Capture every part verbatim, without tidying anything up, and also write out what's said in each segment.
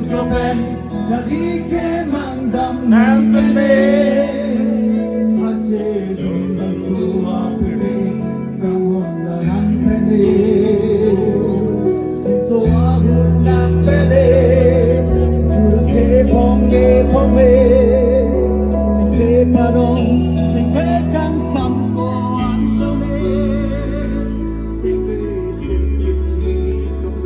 Sopen jadi ke mangdam nang pene. Hache dum dan suwa pene. Kamun nang pene. So ahut nang pene. Churang che bong ke bong me. Ching che parong. Sing ke kang sam ko an lo ne. Sing ke tim kip si song.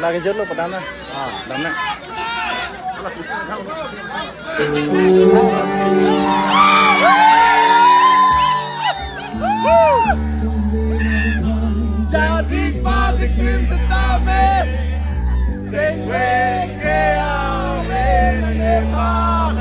Lagi jor lo padana. Ah, dana. Jadi patik pin setame. Sing we ke ave nang nepal.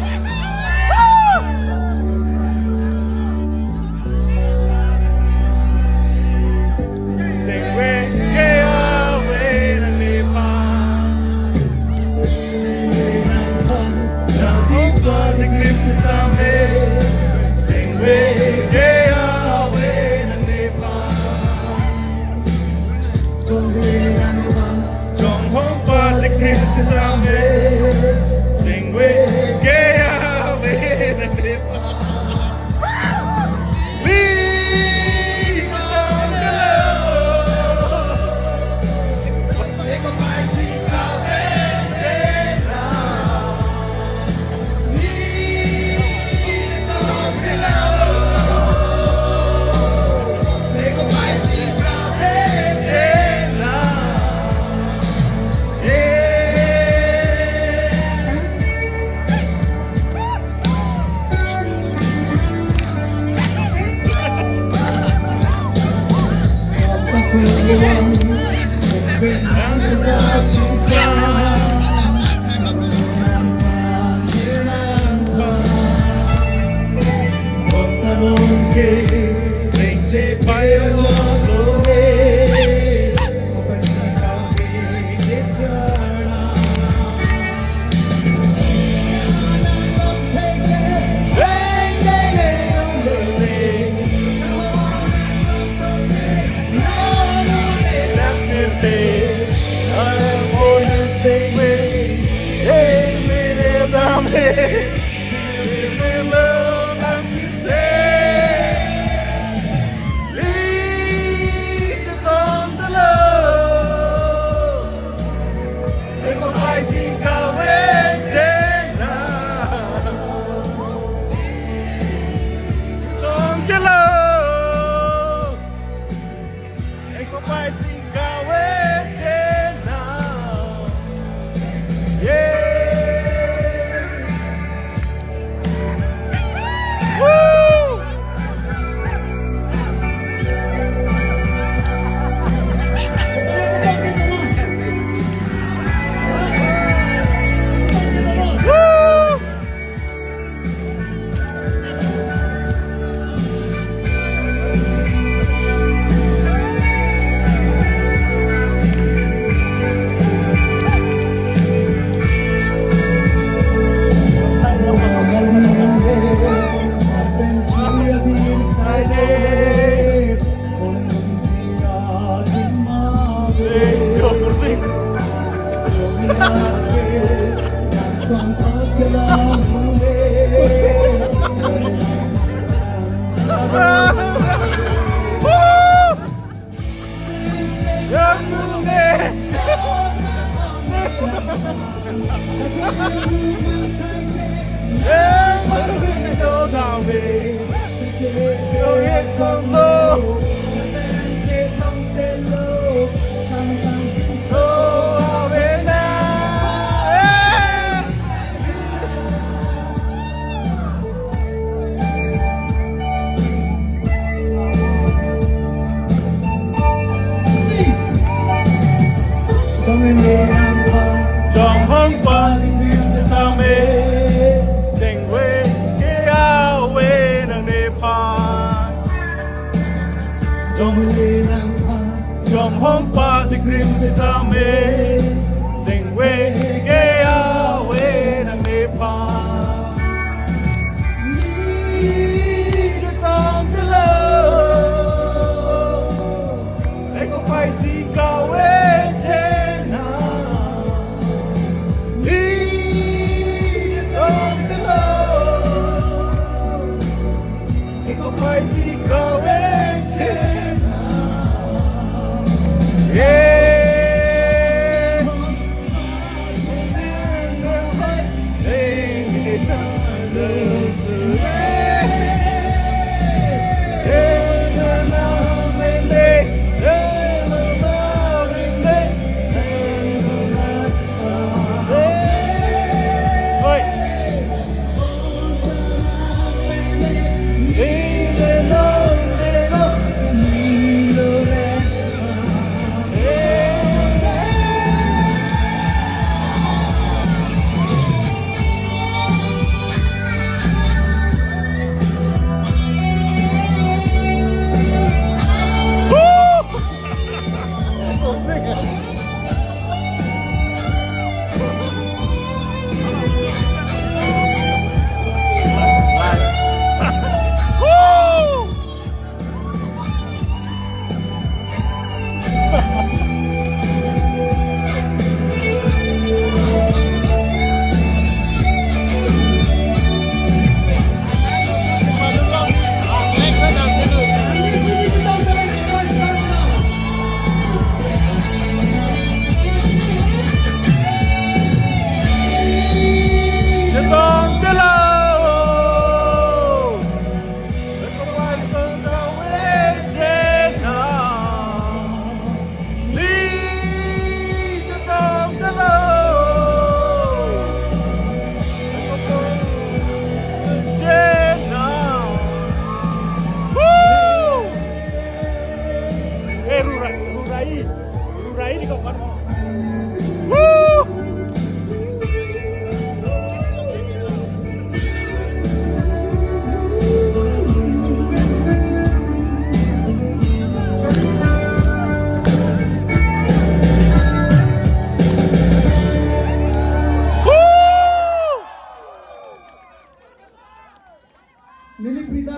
Chonghong paling rim sitame, sengwe ke awe nangnephan. Chonghong paling rim sitame, sengwe ke awe nangnephan. Ni chetong kelo. Eko paisi kave chena. Ni tong telo. Eko paisi kave chena. Yeah.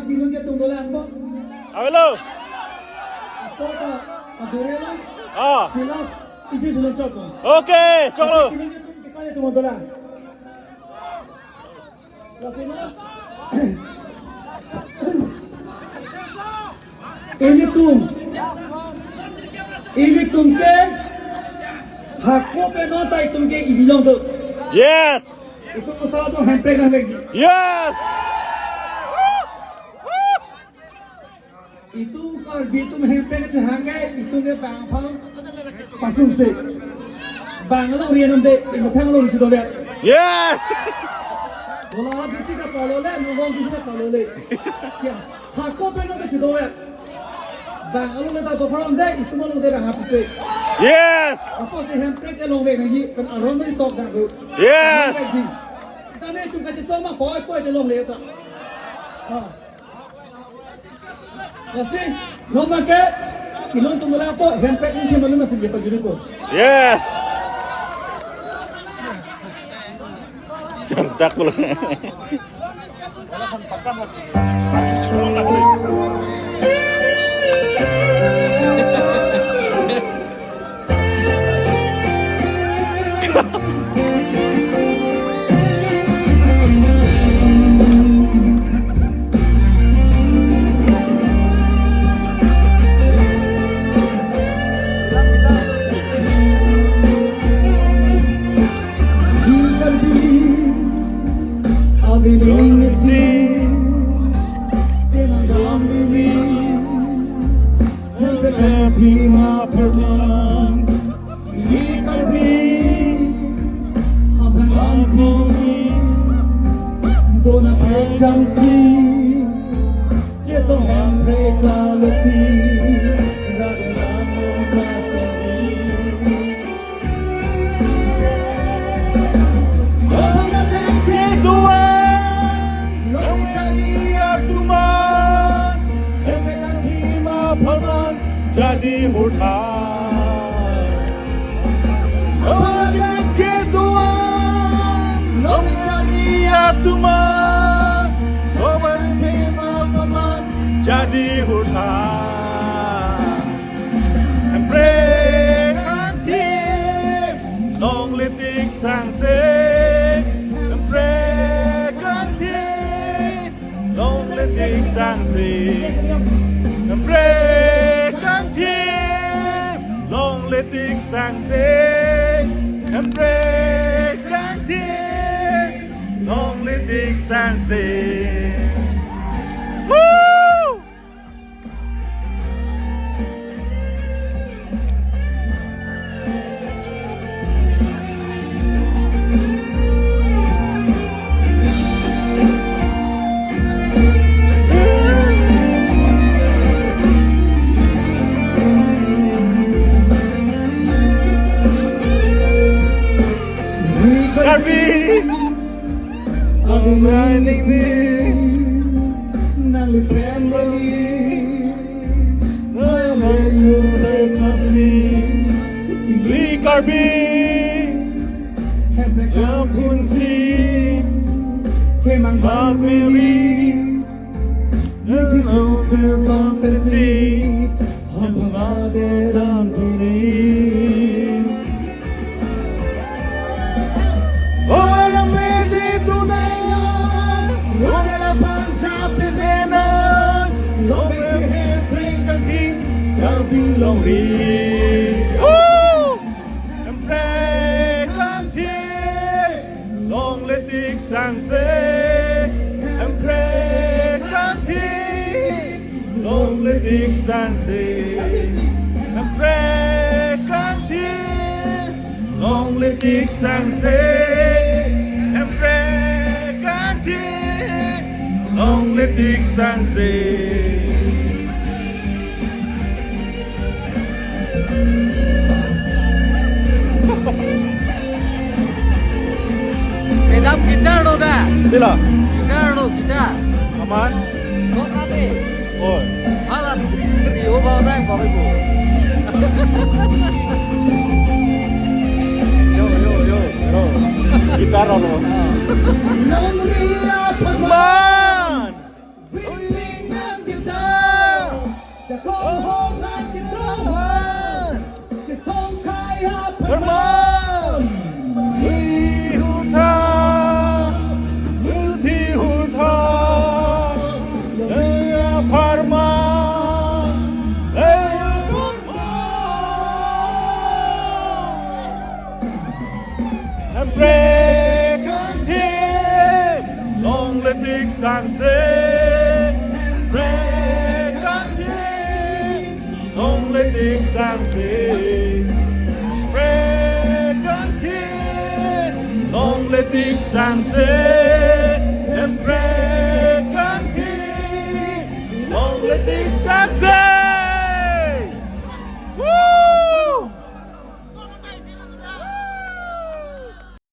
Bilun chetung dolang po. Avelo. Apo ta adure lang. Ah. Sila isi sulun chokpo. Okay, choklo. Bilun chetung kekali tung dolang. Lasina. Ilitum. Ilitum ke. Hako pen non ta itum ke ibilong do. Yes. Itum asal atum hemprek nang bengji. Yes. Itum Karbi atum hemprek chehang ke itum ke bang aphan pasungse. Bang alongri anam de, imethang alongri si dover. Yes. Bola bisi kapalo le, nongong bisi kapalo le. Ya, hako pen non ke chedover. Bang along le ta dover de, itum along de bang happy pe. Yes. Apotsi hemprek ke longvek nangji, pen aron me tok dak do. Yes. Longvekji. Sitame itum kachesong ma poi poi te longle ta. Ha. Lasi, non ma ke, ilon tumula po, hemprek ingkhe malum asin dia pajuri po. Yes. Cerdak pulo. Dona pek jangsi, chetong hemprek kaleti, ragu ragu kaseni. Kedoan, long chari atuman, hemprek hima pharman, jadi hurtha. Kedoan, long chari atuman, obar hima pharman, jadi hurtha. Hemprek kangthir, longle tik sangse. Hemprek kangthir, longle tik sangse. Hemprek kangthir, longle tik sangse. Hemprek kangthir, longle tik sangse. Woo! Karbi. Ang nangning nang pen bali, nang pen kasi. Li Karbi, yang kunsi, kemang bang meri, nang pen bang kasi. Woo! Hemprek kangthir, longle tik sangse. Hemprek kangthir, longle tik sangse. Hemprek kangthir, longle tik sangse. Hemprek kangthir, longle tik sangse. Kedam guitar do da? Sila. Guitar do, guitar. Aman? Kok tadi? Oh. Halan Rio bawa tayang kok ibu. Yo, yo, yo, yo. Gitar lo. Ah. Man! Kita, Jakong Hong Nang Kita, Chisong Kai Apharman, Lui Hurtha, Lui Hurtha, Apharman, Apharman. Hemprek kangthir, longle tik sangse. Hemprek kangthir, longle tik sangse. Hemprek kangthir, longle tik sangse. Hemprek kangthir, longle tik sangse.